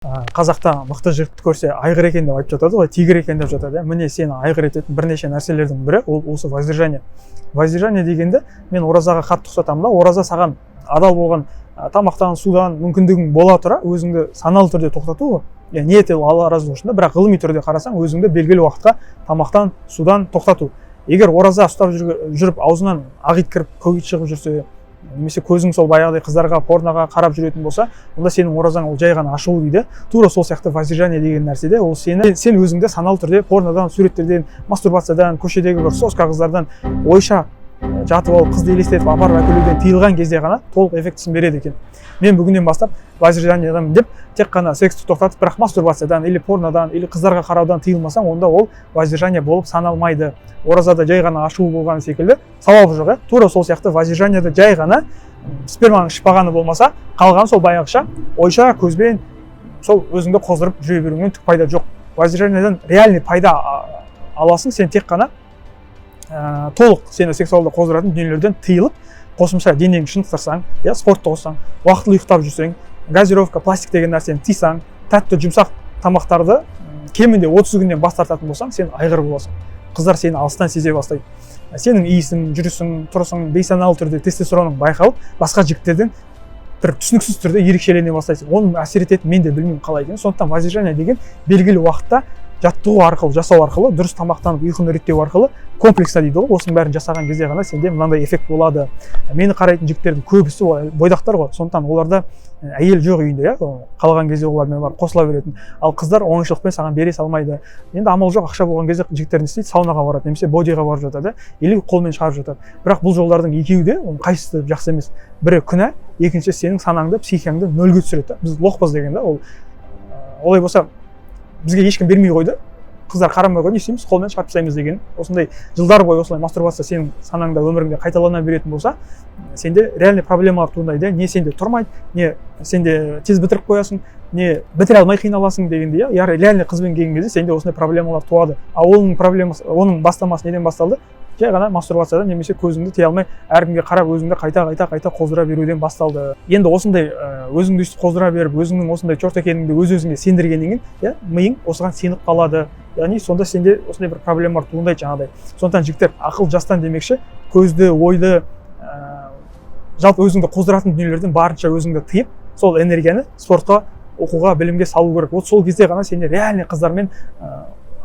Қазақта мықты жігітті көрсе, айғыр екен деп айтып жатады ғой, тигр екен деп жатады, иә. Міне, сені айғыр ететін бірнеше нәрселердің бірі ол осы воздержание. Воздержание дегенде мен оразаға қатты ұқсатамын да. Ораза саған адал болған тамақтан, судан мүмкіндігің бола тұра өзіңді саналы түрде тоқтату ғой, иә. Ниет ол Алла разы болсын да, бірақ ғылыми түрде қарасаң, өзіңді белгілі уақытқа тамақтан, судан тоқтату. Егер ораза ұстап жүріп аузынан ақ ит кіріп, көк ит шығып жүрсе немесе көзің сол баяғыдай қыздарға, порноға қарап жүретін болса, онда сенің оразаң ол жай ғана ашылу дейді. Тура сол сияқты воздержание деген нәрседе ол сені, сен өзіңді саналы түрде порнодан, суреттерден, мастурбациядан, көшедегі бір соска қыздардан, ойша жатып алып қызды елестетіп апарып әкелуден тыйылған кезде ғана толық эффектісін береді екен. Мен бүгіннен бастап воздержаниедамын деп тек қана сексті тоқтатып, бірақ мастурбациядан или порнодан, или қыздарға қараудан тыйылмасаң, онда ол воздержание болып саналмайды. Оразада жай ғана ашылу болған секілді сауабы жоқ, иә. Тура сол сияқты воздержанияда жай ғана сперманың шықпағаны болмаса, қалған сол баяғыша ойша көзбен сол өзіңді қоздырып жүре беруіңнен түк пайда жоқ. Воздержаниядан реальный пайда аласың сен тек қана толық сені сексуалды қоздыратын дүниелерден тыйылып, қосымша денеңді шынықтырсаң, иә, спортты қоссаң, уақытылы ұйықтап жүрсең, газировка, пластик деген нәрсені тыйсаң, тәтті, жұмсақ тамақтарды кемінде 30 күннен бас тартатын болсаң, сен айғыр боласың. Қыздар сені алыстан сезе бастайды. Сенің иісің, жүрісің, тұрысың, бейсаналы түрде тестостероның байқалып, басқа жігіттерден бір түсініксіз түрде ерекшелене бастайсың. Оның әсер ететінін мен де білмеймін қалай екенін. Сондықтан воздержание деген белгілі уақытта жаттығу арқылы жасау арқылы, дұрыс тамақтанып, ұйқыны реттеу арқылы, комплексно дейді ғой, осының бәрін жасаған кезде ғана сенде мынандай эффект болады. Мені қарайтын жігіттердің көбісі ол бойдақтар ғой, сондықтан оларда әйел жоқ үйінде, иә. Қалған кезде олармен барып қосыла беретін. Ал қыздар оңайшылықпен саған бере салмайды. Енді амал жоқ, ақша болған кезде жігіттер не істейді? Саунаға барады немесе бодиға барып жатады или қолмен шығарып жатады. Бірақ бұл жолдардың екеуі де, оның қайсысы жақсы емес. Бірі күнә, екіншісі сенің санаңды, психикаңды нөлге түсіреді да. Біз лохпыз деген да ол. Олай болса, бізге ешкім бермей қойды, қыздар қарамай қойды, не істейміз? Қолмен шығарып тастаймыз деген. Осындай жылдар бойы осылай мастурбация сенің санаңда, өміріңде қайталана беретін болса, сенде реальный проблемалар туындайды, не сенде тұрмайды, не сенде тез бітіріп қоясың, не бітіре алмай қиналасың дегендей, иә. Яғни реальный қызбен келген кезде сенде осындай проблемалар туады. Ал оның проблемасы, оның бастамасы неден басталды? Жай ғана мастурбациядан немесе көзіңді тия алмай, әркімге қарап, өзіңді қайта, қайта, қайта қоздыра беруден басталды. Енді осындай өзіңді өйстіп қоздыра беріп, өзіңнің осындай черт екеніңді өз өзіңе сендіргеннен кейін, иә, миың осыған сеніп қалады. Яғни сонда сенде осындай бір проблемалар туындайды жаңағыдай. Сондықтан, жігіттер, ақыл жастан демекші, көзді, ойды, жалпы өзіңді қоздыратын дүниелерден барынша өзіңді тыйып, сол энергияны спортқа, оқуға, білімге салу керек. Вот сол кезде ғана сен реальный қыздармен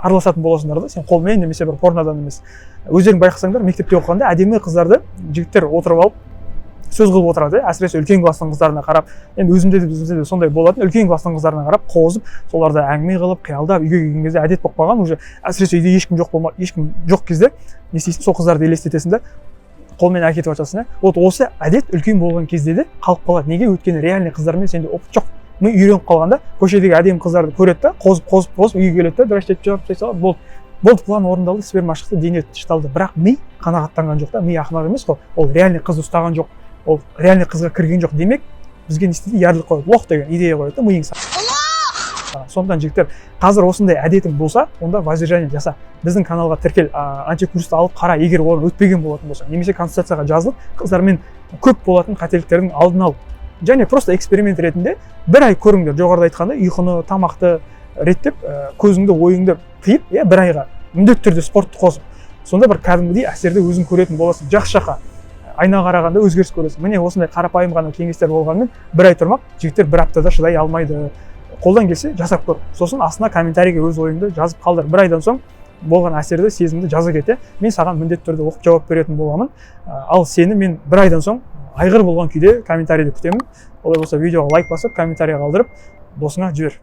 араласатын боласыңдар да, сен қолмен немесе бір порнодан емес. Өздерің байқасаңдар, мектепте оқығанда әдемі қыздарды жігіттер отырып алып сөз қылып отырады, иә. Әсіресе үлкен класстың қыздарына қарап. Енді өзімде де, бізде де сондай болатын. Үлкен класстың қыздарына қарап, қозып, соларды әңгіме қылып, қиялдап, үйге келген кезде әдет болып қалған уже. Әсіресе үйде ешкім жоқ болма, ешкім жоқ кезде не істейсің? Сол қыздарды елестетесің да, қолмен әкетіп жатасың, иә. Вот осы әдет үлкен болған кезде де қалып қалады. Неге? Өйткені реальный қыздармен сенде опыт жоқ. Ми үйреніп қалғанда көшедегі әдемі қыздарды көреді да, қозып, қозып, қозып, үйге келеді да, дрочить етіп жауып тастай салады. Болды, болды, план орындалды, сперма шықты, дене тынышталды. Бірақ ми қанағаттанған жоқ та. Ми ақымақ емес қой, ол реальный қызды ұстаған жоқ, ол реальный қызға кірген жоқ. Демек, бізге не істейді? Ярлык қояды, лох деген идея қояды да миың саған. Сондықтан, жігіттер, қазір осындай әдетің болса, онда воздержание жаса, біздің каналға тіркел, антикурсты алып қара, егер оны өтпеген болатын болса, немесе консультацияға жазылып, қыздармен көп болатын қателіктердің алдын ал. Және просто эксперимент ретінде бір ай көріңдер. Жоғарыда айтқандай, ұйқыны, тамақты реттеп, көзіңді, ойыңды тыйып, иә, бір айға міндетті түрде спортты қосып, сонда бір кәдімгідей әсерді өзің көретін боласың. Жақсы жаққа айна қарағанда өзгеріс көресің. Міне, осындай қарапайым ғана кеңестер болғанымен, бір ай тұрмақ, жігіттер бір аптада шыдай алмайды. Қолдан келсе, жасап көр, сосын астына комментарийге өз ойыңды жазып қалдыр. Бір айдан соң болған әсерді, сезімді жаза кет, иә. Мен саған міндетті түрде оқып жауап беретін боламын. Ал сені мен бір айдан соң айғыр болған күйде комментарийді күтемін. Олай болса, видеоға лайк басып, комментарий қалдырып, досыңа жібер.